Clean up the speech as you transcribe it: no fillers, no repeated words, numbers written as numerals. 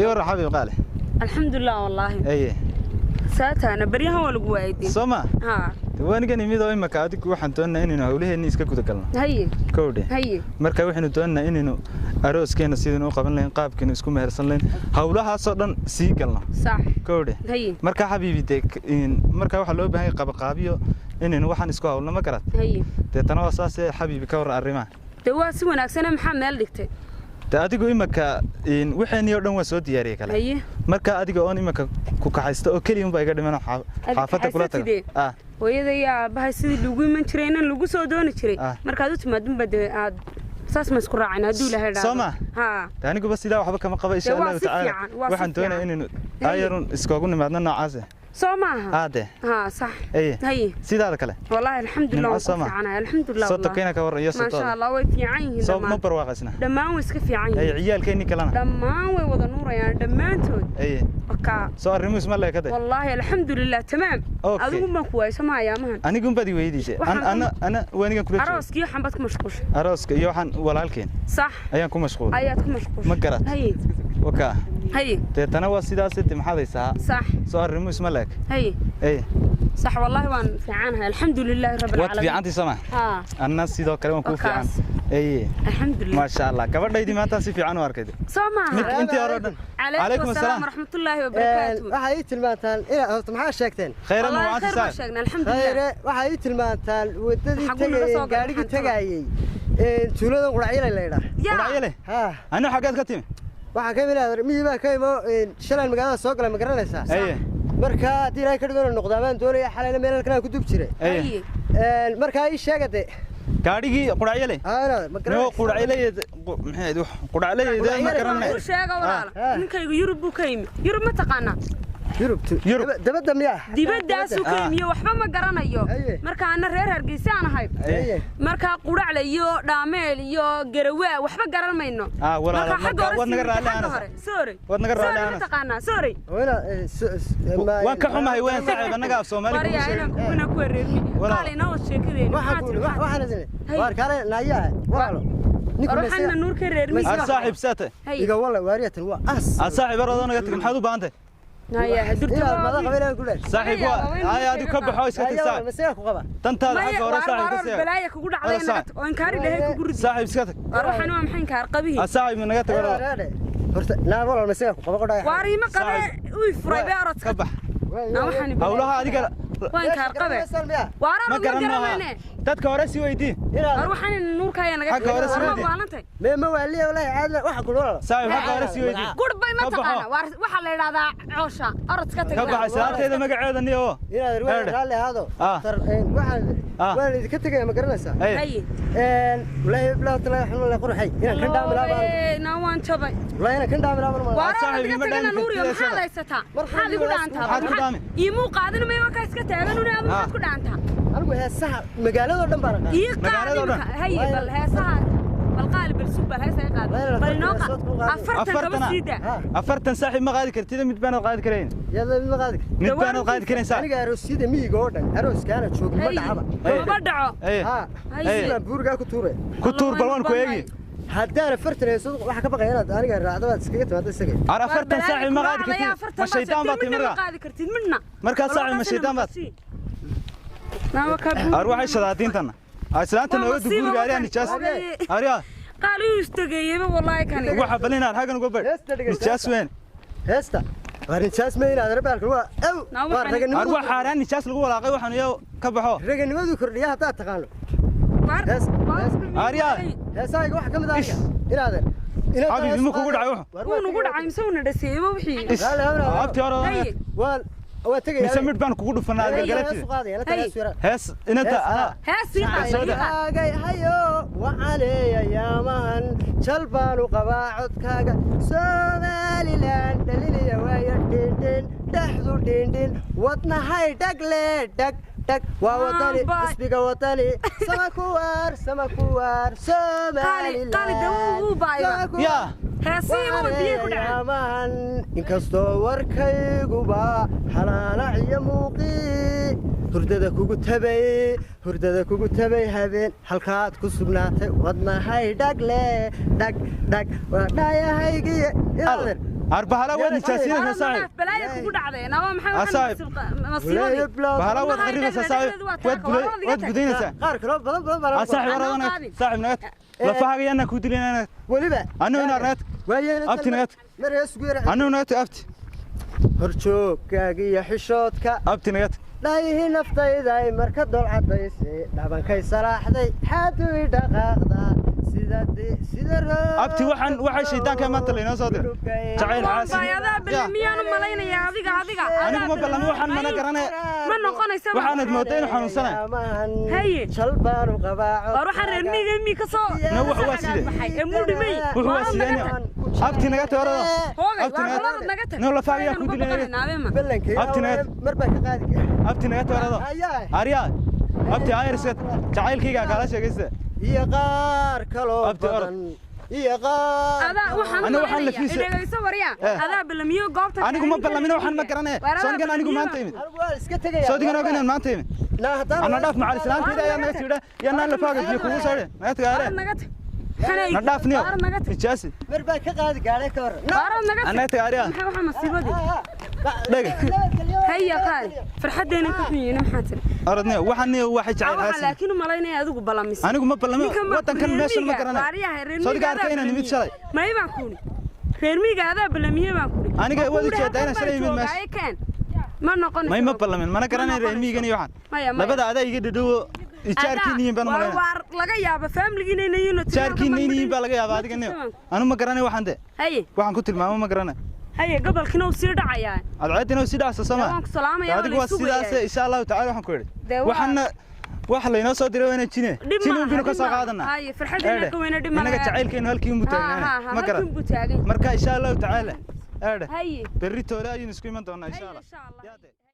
Iyo war xabiib qaale. Alxamdulilah wallaahi. Aye. Saataana baryahan waa lagu waayay. Soo ma? Haa. Waanigan imid oo imaka adigu waxaan doonaynaa inaynu hawlaheenni iska guda galno. Haye. Kowdhe. Haye. Marka waxaynu doonaynaa inaynu arooskeena sidaynu u qaban lahayn, qaabkeenu isku mehersan lahayn, hawlahaasoo dhan sii galno. Sax. Kowdhe. Haye. Marka xabiibi dee marka waxaa loo baahan yahay qabaqaabiyo inaynu waxaan isku hawlno, ma garat? Haye. Deetana waa saasee xabiibi, ka warran arrimaha. Dee waa si wanaagsane, maxaa meel dhigtay? De adigu imaka waxeenii oo dhan waa soo diyaariyey kale. Haye. Marka adiga oon imaka ku kaxaysta oo keliya unbaa iga dhiman xaafadda kula tago. Kaxaysatidee? Hooyada iyo aabbahay sidii lagu iman jiray inan lagu soo dooni jiray. Markaad u timaadunba dee aad saas ma isku raacin hadduu Ilaahay dhaado. Soo ma? Haa. De aniguba sidaa waxba kama qaba insha Dee waa Allahu si tacaala. fiican, waa si Waxaan doonayaa fiican. inaynu Haye. ayarun iskoogu nimaadno noocaase. Soo maaha? Aade. Haa, sax. Aye. Haye. Sidaada kale. Wallaahi alxamdulilah Nimco waan ku soo ma? fiicanahay alxamdulilah. Soo Wallaahi. tokeyna ka warran iyo Maasha sotooda. Allah, way fiican yihiin Soo ma dhammaan. barwaaqaysna? Dhammaan way iska fiican Aye, yihiin. ciyaalkeennii kalena. Dhammaan way wada nuurayaan dhammaantood. Aye. Wakaa. Soo arrimuhu isma leekade. Wallaahi alxamdulilah, tamaam. Okay. Adigu baan ku waayso ma ayaamahan. Anigun baad i weydiisay. Waxaan Ana ana waanigan kula joogo. Arooskii waxaan baad ku mashquushay. Arooska iyo waxaan walaalkeen Sax. ayaan ku mashquulay. Ayaad ku mashquushay. Ma garat? Haye. Wakaa. Haye. Deetana waa sidaas, de maxaad haysaa? Sax. Soo arrimuhu isma leek. Haye. Aye. Sax, wallaahi waan fiicanahay alxamdulilaahi rabbil Waad caalamiin. fiicantii soo ma? Haa. Anna sidoo kale waan kuu fiican. Wakaas. Aye. Alxamdulilah. Maasha Allah, gabadhaydii maanta si fiican u arkay. Soo maaha? Mid intii hore oo dhan. Calaykum asalaam waraxmatullaahi wabarakaatu. Waxaa ii tilmaantaan ina horta maxaa sheegteen? Khayran Wallaahi wacanti khayr baan saaxib. sheegnay alxamdulilah. Khayre, waxaa ii tilmaantaan wadadii Xaguu naga tagayay soo galay gaadhigii xantada? tagayay tuuladan Quracyalay la yidhaa. Yaa. Quracyale. Haa. Anu xaggeed ka timi? Waxaan ka imid miyi baa ka imo, shalaan magaalada soo galay, ma garanaysaa? Aye. Marka haddii Ilaahay ka dhigo inuu noqdaa baan doonaya, xalayna meel halkan aan ku dub jiray. Aye. Haye. Markaa ii sheega de. Gaadhigii Quracyale. Haa, inaad ma No garanaysaa? Quracyale maxay ahayd wax Quracyale ma Quracyale. garanay. Ku sheega walaala. Ninkaygu Yurub buu ka yimi. Yurub ma taqaanaa? Yurub. Yurub. Dabadda miyaa? Dibaddaasuu ka yimi, waxba ma garanayo. Haye. Marka ana reer Hargeysa aan ahay. Aye. Markaa quracle iyo dhaameel iyo garawaa waxba garan mayno. Ah, walaala, Markaa xagga marka hore waad naga sii raalli xagga ahaanaysaa. hore. Sorry. Waad naga raalli Sorry ma ahaanaysaa. taqaanaa? Sorry. Waa inaad Waan ka xumahay waan saaxiib annaga af Soomaali kugu Waryaa sheegay. inaan kuna ku wareermi. Walaal. Qaali inoo wad sheekadeena. Waxaan Maxaa ku tiri? waxaan idin Haye. waar kaale naayaa walaalo ninku War waxaana nuurka reermi. Ar saaxiib saate. Haye. Iga wala waariyatan waa as. Ar saaxiib aroodoo naga tag, maxaad u baahan tahay? Naya inaad mada hadurta. Qaba inaan ku dhahay. Saaxiib waa ay adigu ka baxo iska tag saaxiib. Masaga ku qaba. Tantaada Maya xagga hore waar saaxiib ka waar sii. balaaya kugu dhacday Walaal naga saaxiib. oo inkaari dhahay kugu ridi. Saaxiib iska tag. War waxaan waa maxay inkaar qabihii? Ar saaxiib naga tag walaal. Horta naa walaal masaga ku qaba qodhaay. Waar ima qabe uu furay bee orodka. Ka bax. Na waxaan Hawlaha adiga waa inkaar qabe. Waar ma arag ma garan maaha. garanayne. Dadka hore sii weydii. War waxaan nuurka ayaa naga Xagga hore war ma sii weydi. waalantay. Me ma waaliya walahi caadla waxa ku walaal. Saaxiib xagga hore sii weydii. Gurb bay ma Ka baxo. taqaana. Waar waxaa la yidhaahdaa coosha orodka Ka tagna. baxay salaanteeda magaceeda niyo. Inaad Herde. raalli ahaado. Ah. Tar waxaan Ah. waan idinka tegaya, ma garanaysaa? Aye. Haye. Walahi bilaw talaa waxaan la qurxay inaan kan dhaamilaabaan. Loobe, naa waan jabay. Walahi inaan kan dhaamilaabaan. Waar saaxiib, adiga ima tagana dhaami nuuriyo kartid maxaad isaga. haysataa? Mar Maxaad igu dhaantaa? Maxaad ku dhaami? Iimuu qaadan mayo waa ka iska taagan una aad maxaad ku dhaantaa? Anigu heesaha magaalada dhan baan aqaan. Ii qaad Magaalada oo dhan. imika. Haye bal heesaha bal qaali bal sug bal heesa ay qaad. Walahi Bal inoo heesood ku qaad. qaadi. 40 kaba Afartana. sii daa. Ah. 40 saaxiib ma qaadi kartid, mid baanad qaadi karayn. Yada ma qaadi. Mid baanad qaadi karayn saaxiib. Aniga aroosyada miyiga oo dhan arooskaana joogin ma Haye. dhacaba. Haye. Maba dhaco. Aye. Ha. Haye. Sidaan buurigaa ku tuuray. Ku tuur bal waan ku eegi. Haddaan 40 heesood waxaa ka baqaya inaad aniga raacdo baad iskaga timaado isaga. Ar 40 saaxiib ma qaadi kartid. Ma shaydaan baad tahay Midna ma markaa? qaadi kartid midna. Markaa saaxiib ma shaydaan baad? Ar waxay shadaadiintana. Islaanta Waa nooga dub masiibo guriga ariyaa wadan. nijaas. Waa Ariyaa qaali uu istageeyeyba wallaahi kani. waxa bal inaad xaggan uga badh. Heesta dhegeysta. Nijaas weyn. Heesta waar nijaas ma inaad rabaalkan waa aw Naa waar waxaan- Ar raganimadu wax xaaraan nijaas lagu walaaqay waxaan iyo ka baxo. Raganimadu kordhiya haddaad taqaano. Waar- Hees- waar- hees. Aryaa. Heesahayga waxa ka mid ah Ish. aniga inaadan Xabiibi, ma kugu dhacay wuxu? Wuu nugu dhacay mise uuna dhaseeyeyba wixii. Ish. Abti hore Haye. waan waa tegaya. Mise midh baan kugu dhufanaa galgalatid. Hees inanta anaa. Hees sii qaad, sii qaad. Aagay hayo wacaleeya yaamahan jal baanu qabaa codkaaga Somalilan dhaliniya waaya dhindhin dhexdu dhindhin wadnahay dhagle dhag dhag waa wadani. Bye. Xisbiga wadani sama kuwaar sama kuwaar. Qaali- qaali dawo wuu baayba. Somalilan. Yaa. Heesihiiba way biyo ku dhaceen. Yaamahan inkastoo warkayguba halaalac iyo muuqii hurdada kugu tabay, hurdada kugu tabay habeen halkaad ku sugnaatay wadnahay dhagle dhag dhag waa dhayahaygiye inaadan Arbahala waad nijaasinaysaa saaxiib. Balaaya kugu dhacday nawa maxay Saaxiib. waxaan masiibadii. Bahala waad kharibaysaa saaxiib, waad gudaynaysaa. Qaar kaloo badan badan baa. Saaxiib, Anoo waradana qaadin. Saaxiib, naga tag. Lafahaaga yaana ku dilinayna. Weliba Anigu inaad naga tag. Waayeen. Abti naga tag. Maryaa isugu yara. Anigu naga tag, abti. Horjoogkaaga iyo xishoodka. Abti, naga tag. Dhaayihii naftayda ay marka dol cadaysay, dhabankay salaaxday, xaadu i dhaqaaqdaa sida sida Abti, waxaan waxay shaydaanka maanta laynoo soo diray jacayl xaasid. Waay, adaa ballamiyaan u malaynayaa adiga. Anigu ma ballamo, waxaan mana garanaya. Ma noqonaysa. Waxaanad moodaa inuu xanuunsanayo. Haye. Jal baanu qabaa. War waxaan reer miyiga mi ka soo Na wax waa sidee? Baxay ee mudhimay. Wuxuu waa sidee? Abti, naga tag, orada. Hoogay. Abti, waa naga qolada naga tag. No, lafahaaga yaa ku dilinaya. Ballankay. Abti, naga mar baa ka qaadi. Abti, naga tag, orada. Hayaa. Aryaa, abti, ayar iska jacaylkayga kaala sheegaysa. Iyo qaar kaloo Abti, orod. badan iyo qaar. Adaa waxaan Anigu waxaan lafiisa- dhegayso waryaa. Eh. Adaa ballamiyo goobta. Anigu ma ballamin, waxaan ma garanaya. Soonigan anigu maanta imid. Anigu waan iska tegaya. Soodigan og inaan maanta imid. Na haddaan Ana dhaaf macal islaantayda ayaa naga tiidha yanaan lafaaga biyo kugu saydhe. Naga tag, aare. Naga tag. Na dhaaf niyo. Waar naga tag. Nijaasi. Mar baa ka qaadi gaadhay ka hor. Waar naga tag. Naga tag, aaryaa. Maxay waxaa masiibadii? Dhega. Haya qaali, farxadeena ka xun yihiin, maxaa tiri? Orodniyo, waxaan niyo waxay jacayl waxaa xaasid. Laakiin u malaynaya adigu ballamis. Anigu ma ballamo, wadankan meeshan ma garanayo. Soodiga arkay inaan imid shalay. May baan kuuni reer miyiga, adaa ballamiye baan kuuni. Aniga waad ujeedaa inaan shalay imid meesha. Keen ma noqonayso. May, ma ballamin, mana garanayo reer miyigan iyo waxaan. Maya, maya. Labada adaa iga dhadhowo, ijaarkiin yihiin baan u malaynaya. Waar laga yaaba faamiligiina inay yihiin. Jaarkiin yihiin baa laga yaabaa adiga niyo. Anu ma garanayo waxaan de. Haye. Waxaan ku tilmaamo ma garanayo. Haye, gobolkina uu sii dhacayaa. Cadceedina sii dhacsa sama. Waan ku salaamayaa, waa Adigu la waa isu sidaas weeyay. Insha Allahu tacaala waxaan ku idhi Dee waxaana wax laynoo soo diray waa inaan jine Dhib jin maaha, unbinu ka dhib soo maaha. qaadanaa. Haye, farxaddeena ka weyna dhib ma Innaga laha. jacaylkeenu halkii unbuu taagnaana ma garan. Halkin buu taagan. Marka insha Allahu tacaala eedhe Haye. berri toole ayaynu isku iman doonaa insha Haye, Allah. insha Allah. Yaade.